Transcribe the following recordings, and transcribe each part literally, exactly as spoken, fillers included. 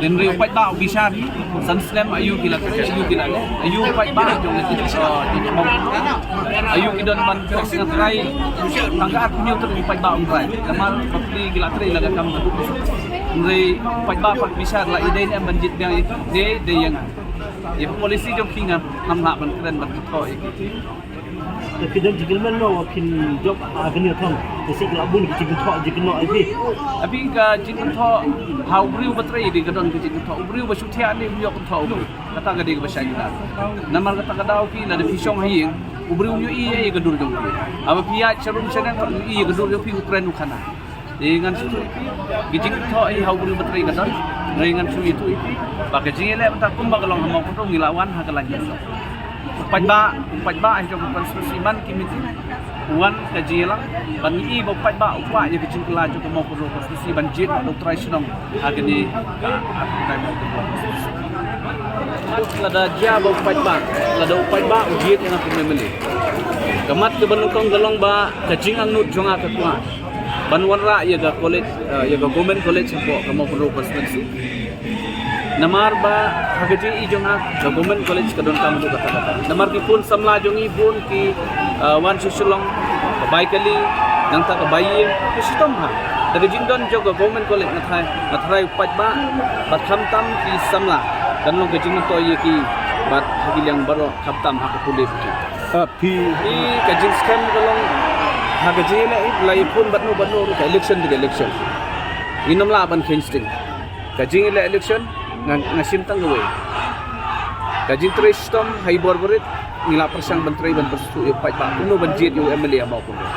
Hynrei u paidbah u bishar hi, san snem aïu ki la, aïu ki la leh, aïu u paidbah jong ka, aïu ki don ban trai, tang ka ar hynñiew tylli u paidbah um trai. Namar ba ki la trei la ka kam ka duk. Hynrei u paidbah pat bishar la i dei ne em ban jied biang ïa ki, dei, dei ïa nga. Ïa ka policy jong ki ngam lah ban kren ban kynthoh ïa ki. Te phi don jingkyrmen mo ba phin jop ha kane ka thong? Te shisha la bun ki jingkynthoh jingkynnoh ïa phi. Abi ka jingkynthoh ha u briew ba trei dei ka don ka jingkynthoh. U briew ba shu thiah ne u ïoh kynthoh u briew. Kata ka dei kaba shai. Namar kata ka daw phi lada phi shong ha ïing, u briew u ïohi ïa ka dur jong phi. Haba phi ïaid sha rum sha neng pat u ïohi ïa ka dur jong phi, u kren u khana. Te ngan shu ïathuh ïa phi, ki jingkynthoh hi ha u briew ba trei ka don. Hynrei ngan shu ïathuh ïa phi ba ka jingïaleh mynta kumba ka long ha Mawkynrew ngi la wan ha ka lain jong u paidbah, u paidbah ha jong ka constituency man ki meeting. U wan ka jingïalang ban ngi i ba u paidbah u kwah ïa ka jingkylla jong ka Mawkynrew constituency ban jied bad u trai shnong ha kane ka, ha kane ka Mawkynrew constituency. Lada jia ba u paidbah, lada u paidbah u jied ïa nga kum M L A, ka mat kaba nyngkong ka long ba ka jingangnud jong nga ka kwah ban wanrah ïa ka college, eh, ïa ka government college hapoh ka Mawkynrew constituency. Namar ba ha ka jingïohi jong nga ka government college ka donkam haduh katta katta. Namar ki khun samla jong ngi bun ki, eh, wan sha Shillong, ka bai kali, nangta ka bai ïing, ki shitom ha. Da ka jingdon jong ka government college nga tharai, nga tharai u paidbah bad khamtam ki samla kan long ka jingmyntoi ïa ki bad ha ki liang baroh khamtam ha ka pule pule. Ah, phi. Phi, ka jingskhem ka long ha ka jingïaleh, la ïakhun bad no bad no, ka election te ka election. Ngin ym lah ban kheiñ sting. Ka jingïaleh election nga, nga shim tang kawei. Ka jingtrei shitom ha i bor barit ngi la pyrshang ban trei ban pyrsngewthuh ïa u paidbah kumno ban jied ïa u M L A ha Mawkynrew.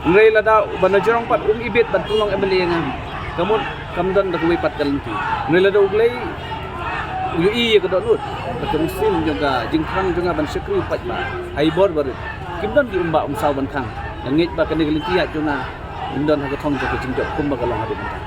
Hynrei lada u ba na jrong pat um ibit ban pynlong M L A ïa nga, ka mut kam don da kawei pat ka lynti. Hynrei lada U Blei u ïohi ïa ka dohnud bad ka mynsiem jong ka jingthrang jong nga ban shakri u paidbah ha i bor barit, kim don ki um bah um saw ban khang. Nga ngeit ba kane ka lynti ïaid jong nga ngin don ha ka thong jong ka jingjop kumba ka long haduh mynta.